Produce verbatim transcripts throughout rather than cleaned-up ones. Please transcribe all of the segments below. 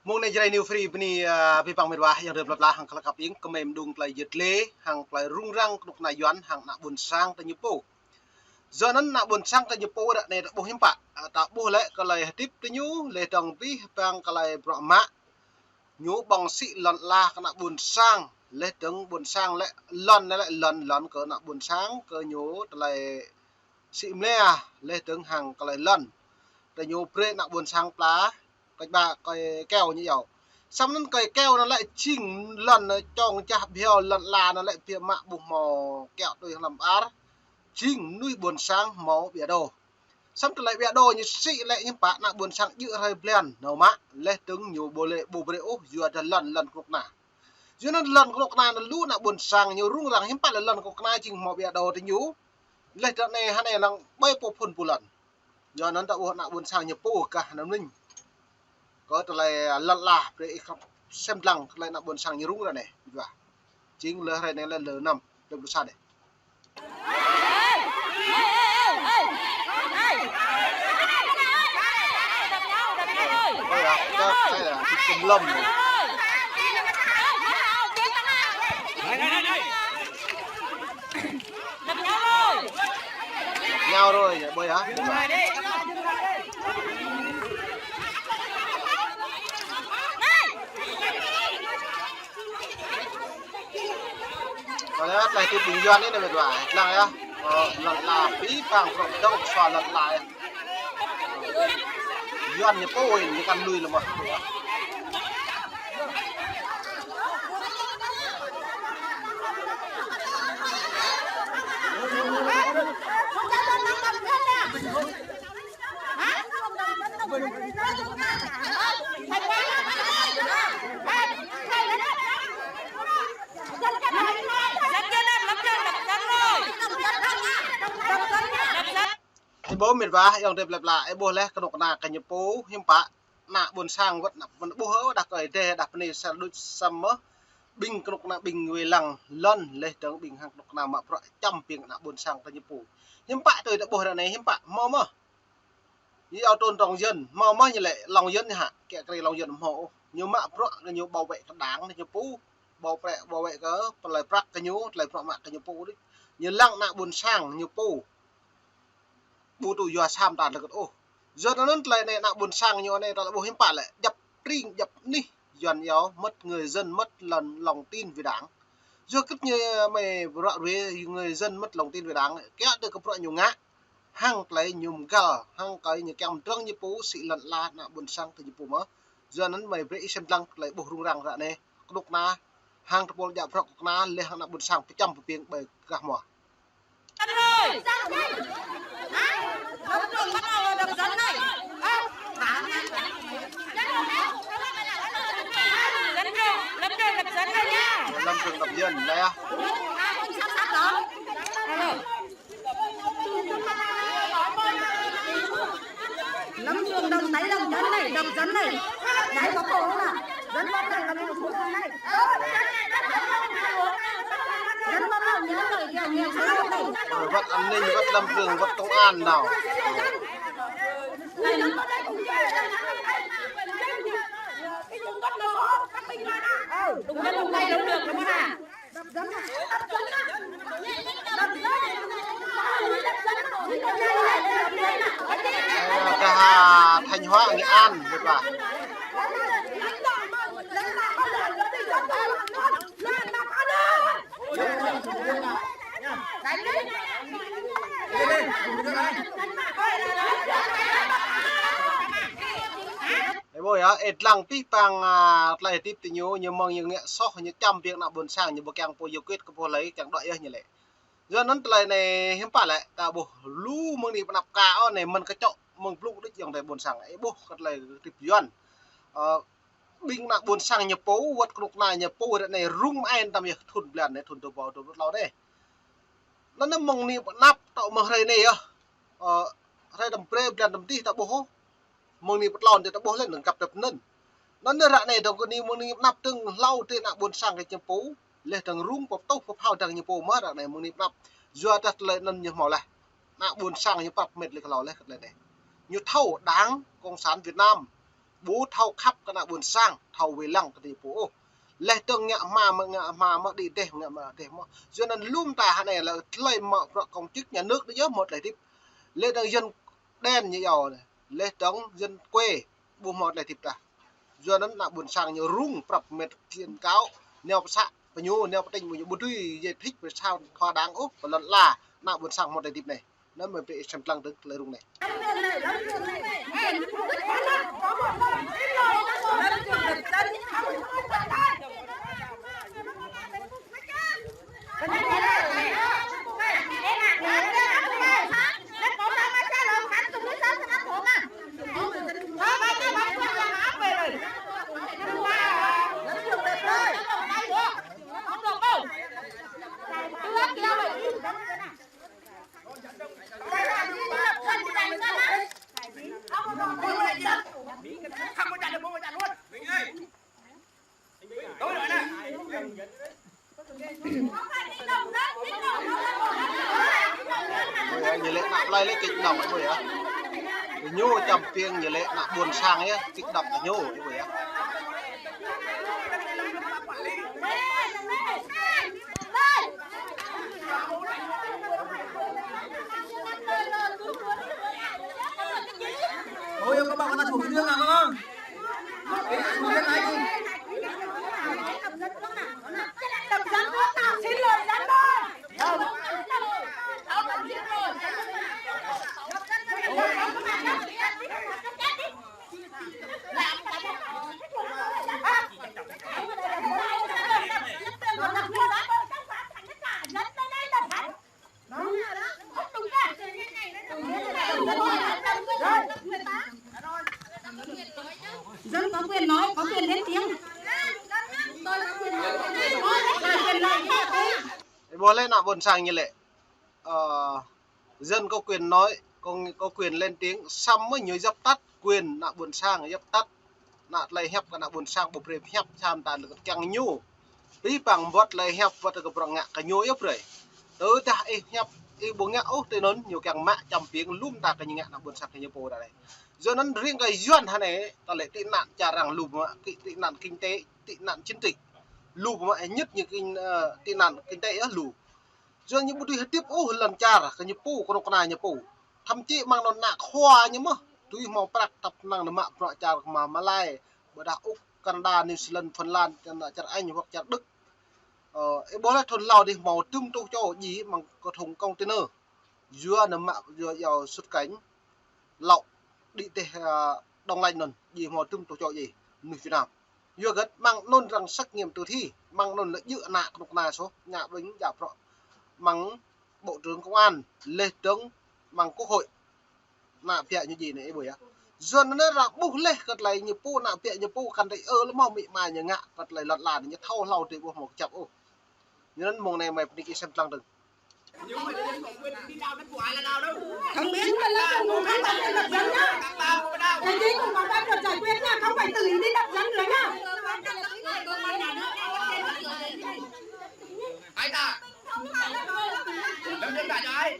Mông anai Jrai New Free bơni, ơ, abih bang mĕt wa, ayŏng adơi plơi pla hăng khăp ing, kơmơi mơ̆ng đŭng tơlơi yơt lĕ, hăng tơlơi rŭng răng kơnuk kơna Yuan, hăng ană ƀôn sang ta ñu pô. Yua anŭn ană ƀôn sang ta ñu pô ră anai ta ƀuh hiư̆m pă, ơ, ta ƀuh lĕ kơ tơlơi hơdip ta ñu, lĕ dơ̆ng abih bang kơ tơlơi bruă mă. Ñu ƀơ̆ng sĭ lŏn ala kơ ană ƀôn sang, lĕ dơ̆ng ƀôn sang lĕ lŏn, lĕ lŏn, lŏn kơ ană ƀôn sang, kơ ñu tơlơi sĭ mlĕ, lĕ dơ̆ng hăng kơ tơlơi lŏn. Tơ ñu brơi ană ƀôn sang pla, kơ ba kơ keo ñu yơh. Samơ̆ anŭn kơ keo anŭn lĕ jing lŏn čong čah bhiâo lŏn ala anŭn lĕ biă mă ƀu hmâo keo tui hlăm ar. Jing mơnuih ƀôn sang hmâo ƀiă đô. Samơ̆ tơlơi ƀiă đô ñu sĭ lĕ hiư̆m pă ană ƀôn sang djơ̆ hrơi blan nao mă, lĕ dơ̆ng ñu ƀu lĕ ƀu brơi ôh, yua dah lŏn, lŏn kơnuk kơna. Yua anŭn lŏn kơnuk kơna anŭn lu ană ƀôn sang ñu rŭng răng hiư̆m pă lĕ lŏn kơnuk kơna jing hmâo ƀiă đô tơ ñu. Lĕ dơ̆ng anai hơnai lăng ƀơi pô phŭn pô lŏn. Yua anŭn ta ƀuh ană ƀôn sang ñu pô gah anŭn mơ̆n. Kơ tơlơi lŏn ala brơi ih khăp sem lăng tơlơi ană ƀôn sang ñu rŭng răng anai. Yua. Jing lơ hrơi anai lơ, lơ năm, lơ pluh sa anai. Ôi, à, cái, cái là cái tùm lum này. Nhau rồi, vậy bơi hả? Kơ lĕ tơlơi hơdip ƀing Yuan anai mĕt wa, lăng yơh. Ơ, lŏn ala abih bang prŏng dơ̆ng sua lŏn ala yơh. Yuan ñu pô ñu kăn lui lơ̆m mơh. Ih ƀuh mĕt wa, ayŏng adơi plơi pla, ih ƀuh lĕ kơnuk kơna kơ ñu pô, hiư̆m pă, ană ƀôn sang wơ̆t ană ƀôn ƀuh ôh, dah kơ ih dêh, dah bơni sa đôč samơ̆, ƀing kơnuk kơna ƀing wai lăng lŏn, lĕ dơ̆ng ƀing hăng kơnuk kơna mă bruă čăm ƀing ană ƀôn sang kơ ñu pô. Hiư̆m pă tui ta ƀuh ră anai, hiư̆m pă, hmâo mơ̆. Ñu iâu trŭn tŏng Yuan, hmâo mơ̆ ñu lĕ lŏng Yuan hă, kiăng kơ lŏng Yuan hmâo ôh. Ñu mă bruă kơ ñu bảo vệ kơ đảng kơ ñu pô, bảo vệ, bảo vệ kơ tơlơi prăk kơ ñu, tơlơi bruă mă kơ ñu pô đôč. Ñu lăng ană ƀôn sang ñu pô. Ƀu tŭ yua sa mơta lơkơt ôh. Yua anŭn tơlơi anai ană ƀôn sang ñu anai ta ƀuh hiư̆m pă lĕ, djăp tring, djăp anih, Yuan iâu mất người dân, mất lòng, lòng tin về đảng. Yua kơ ñu mơi bruă ruai người dân mất lòng tin về đảng, kiăng tui kơ bruă ñu ngă. Hăng tơlơi ñu mơgăl, hăng tơlơi ñu kiăng mơdrŏng ñu pô sĭ lŏn ala ană ƀôn sang ta ñu pô mơh. Yua anŭn mơi brơi ih sem lăng tơlơi ƀuh rŭng răng ră anai. Kơnuk kơna, hăng tơpul djă bruă kơnuk kơna, lĕ hăng ană ƀôn sang pơčăm pơpiêng ƀơi gah hmua. Lăm Trường Ngọc Dân, lĕ. Lăm Trường Ngọc Dân này, Ngọc Dân này. Đấy, có cô không ạ? Dân Ngọc Dân là Ngọc Dân này. Dân Ngọc Dân này, Ngọc Dân này. Wăt an ninh, wăt Lâm Trường, wăt công an nao. Gah Thanh Hóa, Nghệ An, mĕt wa. Ih ƀuh yơh, ih lăng abih bang, a, tơlơi hơdip ta ñu, ñu mơ̆ng ñu ngă soh, ñu čăm ƀing ană ƀôn sang, ñu ƀu kiăng pô yua kơ pô hlơi, kiăng đuaĭ yơh ñu lĕ. Yua anŭn tơlơi anai hiư̆m pă lĕ, ta ƀuh lu mơ̆ng anai pơanăp kơ ôh anai mơ̆n kơčŏk mơ̆ng blung đôč ayŏng adơi ƀôn sang, ih ƀuh kơ tơlơi hơdip Yuan. Ơ, ƀing ană ƀôn sang ñu pô, wăt kơnuk kơna ñu pô ră anai rŭng mơai tơm yơh thun blan anai, thun dua rơbâo dua pluh klâo anai. Anŭn anai mơ̆ng anai pơanăp tŏ mơ̆ng hrơi anai yơh. Ơ, hrơi tơm brơi blan tơm dih ta ƀuh ôh. Mơ̆ng anai pơtlôn ta ƀuh lĕ nơ̆ng kăp tơp anŭn. Anŭn anai ră anai dơ̆ng kơ anai mơ̆ng anai pơanăp dơ̆ng hlâo tơlơi ană ƀôn sang kơ ñu pô. Lĕ dơ̆ng rŭng pơtuh pơphao dơ̆ng ñu pô mơh ră anai mơ̆ng anai pơanăp. Yua dah tơlơi anŭn ñu hmâo leh. Ană ƀôn sang ñu pap mĕt lĕ kơ hlâo leh kơ tơlơi anai. Ñu thâo Đảng Cộng sản Việt Nam ƀu thâo khăp kơ ană ƀôn sang, thâo wai lăng kơ tơlơi pô ôh. Leh dơ̆ng ngă hma mă ngă hma mă, đĭ dêh ngă mă dêh mă. Yua anŭn lŏm ta hơnai lĕ tơlơi mă bruă công chức nhà nước anai yơh mơ̆ tơlơi hơdip. Leh dơ̆ng dân đen ñu yua anai. Leh dơ̆ng dân quê ƀu mơ̆ tơlơi hơdip tah. Yua anŭn ană ƀôn sang ñu rŭng prăp mĕt kiên cáo, nao pơ să pơ ñu, nao pơ tỉnh pơ ñu, ƀu dưi giải thích pơ sao thua đáng ôh, pơ lŏn ala, ană ƀôn sang mơ̆ tơlơi hơdip anai. Anŭn mơ̆ brơi ih sem lăng tơlơi rŭng anai. Ơi, ñu lĕ ană plơi lĕ kích động ơi ơi. Ñu čăm piêng ñu lĕ ană ƀôn sang yơh, kích động ñu ơi ơi. Ôi, các bạn có đặt một cái nước nào không? Dân có quyền nói, có quyền lên tiếng. Tôi có quyền nói. Tôi có quyền nói. Ih ƀuh lĕ ană ƀôn sang ñu lĕ. Ơ, dân có quyền nói, có, có quyền lên tiếng, samơ̆ ñu djăp tăt quyền ană ƀôn sang, djăp tăt ană tơlơi hiăp kơ ană ƀôn sang, ƀu brơi hiăp, samơ̆ ta lĕ kiăng ñu. Pĭ păng ƀuăt tơlơi hiăp, ƀuăt kơ bruă ngă kơ ñu yơh brơi. Tơdah ih hiăp, ih ƀu ngă ôh tui anŭn, ñu kiăng mă čăm piêng lŏm ta kơ ñu ngă ană ƀôn sang kơ ñu pô đa đai. Yua anŭn riêng kơ Yuan hơnai, ta lĕ tị nạn čar arăng lu mă, tị, tị nạn kinh tế, tị nạn chính trị. Lu mă nhất ñu kinh, ơ, tị nạn kinh tế yơh lu. Yua ñu ƀu dưi hơdip ôh lŏn čar kơ ñu pô, kơnuk kơna ñu pô. Thậm chí mơ̆ng anŭn ană khua ñu mơ̆n dưi hmâo prăk tăp năng nao mă bruă čar kơ hma Malai, ƀôdah Úc, Canada, New Zealand, Phần Lan, čar Anh hoặc čar Đức. Ơ, ih ƀuh lĕ thun hlâo dih hmâo tơm tuh čô djai mơ̆ng kơ thùng container. Yua nao mă, yua yua xuất cảnh lậu đĭ dêh, ơ, Đông Lạnh anŭn, djai hmâo tơm tuh čô djai, mơnuih Việt Nam. Yua hơget mơ̆ng anŭn arăng xét nghiệm tử thi, mơ̆ng anŭn lĕ djơ̆ ană kơnuk kơna soh, ngă ƀing djă bruă mơ̆ng Bộ trưởng Công an, leh dơ̆ng mơ̆ng Quốc hội, ană biă ñu djai anai ih ƀuh yơh. Yua anŭn arăng ƀuh leh kơ tơlơi ñu pô, ană biă ñu pô kăn tơlơi ơ lĕ mơ̆ mĭ ama ñu ngă kơ tơlơi lŏn ala anai ñu thâo hlâo dih ƀu hmâo kơjăp ôh. Yua anŭn mơ̆ng anai mơi pơnik ih sem lăng dơ̆ng. Không biết là là không, không phải là lập luận nhá. Cái gì cũng có pháp luật giải quyết nha, không phải tự ý đi lập luận nữa nha. Ai ta? Lập luận cả cho ai?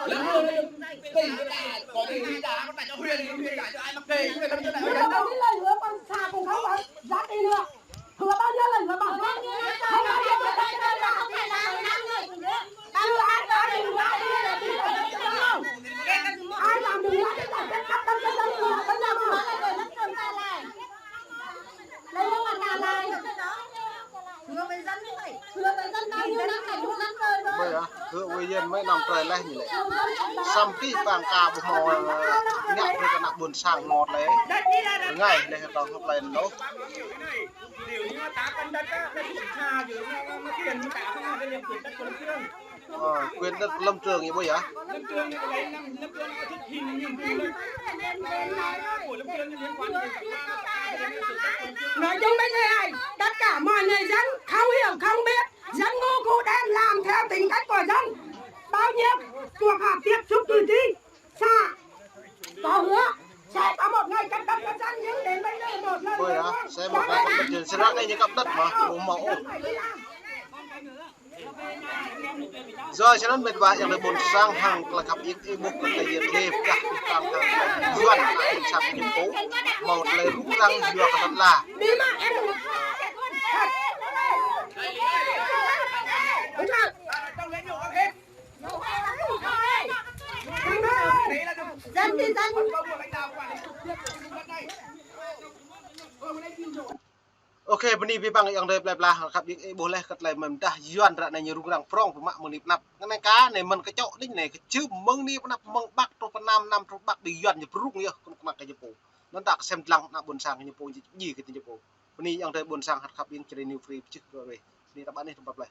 Lập luận. Tỉnh có cả, có tỉnh đi cả, có cả cho huyện, huyện cả cho ai mà kể, huyện lập luận cả cho ai. Cái lời hứa còn xa cũng không có giá trị nữa. Hứa bao nhiêu lần hứa bảo vệ. Không bao giờ hứa bao nhiêu lần. Ai làm đừng nói cái giải quyết khắp tâm cái dân hứa bao nhiêu mà. Lấy nước mặt nạ này. Hứa với dân như vậy. Hứa với dân bao nhiêu năm, hai mươi năm rồi. Ơi ơi, hứa với dân mấy năm trời leh ñu lĕ. Samơ̆ pĭ păng ka ƀu hmâo, ơ, ngă brơi kơ ană ƀôn sang mơ̆ lĕ. Rơngai leh tơ̆ng hơp leh anŭn. Nếu như ta cần đất á, cái gì xa giữa nó, nó, nó tiền, nó cả không là cái quyền đất của Lâm Trường. Ờ, quyền đất Lâm Trường ih ƀuh yơh. Lâm Trường này, cái đấy Lâm, Lâm Trường nó thực hiện nhiệm vụ đấy. Của Lâm Trường liên quan đến cái, cái, cái, cái, cái, cái, cái, cái, nói chung bây giờ này, tất cả mọi người dân không hiểu, không biết, dân ngu cu đen làm theo tính cách của dân. Bao nhiêu cuộc họp tiếp xúc cử tri, xã có hứa sẽ có một ngày cấp đất cho dân, nhưng đến bây giờ một lần Ôi, chưa à, có. Sẽ một ngày cấp đất cho dân. Sẽ nói ngay như cấp đất mà, ủng hộ. Yua črăn mĕt wa ayŏng adơi ƀôn sang hăng tơlơi khăp iêng ih ƀuh kơ tơlơi yơh lĕ pơdah pơtăng hăng Yuan hăng sang ñu pô. Hmâo tơlơi rŭng răng yua kơ tơlơi la. Dân thì dân. Ok, bơni abih bang ayŏng adơi plơi pla hăng khăp iêng ih ƀuh laih kơ tơlơi mơ̆n dah Yuan ră anai ñu rŭng răng prŏng pơmă mơ̆ng anai pơ anăp. Ngă anai kơ anai mơ̆n kơčŏ đĭ anai kơčưm mơ̆ng anai pơ anăp mơ̆ng Bắc truh pơ Nam, Nam truh Bắc đĭ Yuan ñu pơrŭng yơh kơnuk kơna kơ ñu pô. Anŭn ta kơsem dlăng ană ƀôn sang ñu pô djai kơ ñu pô. Bơni ayŏng adơi ƀôn sang hăng khăp iêng Jrai New Free pơčih kơ weh. Bơni ta ƀă anai tơmpăt plơi.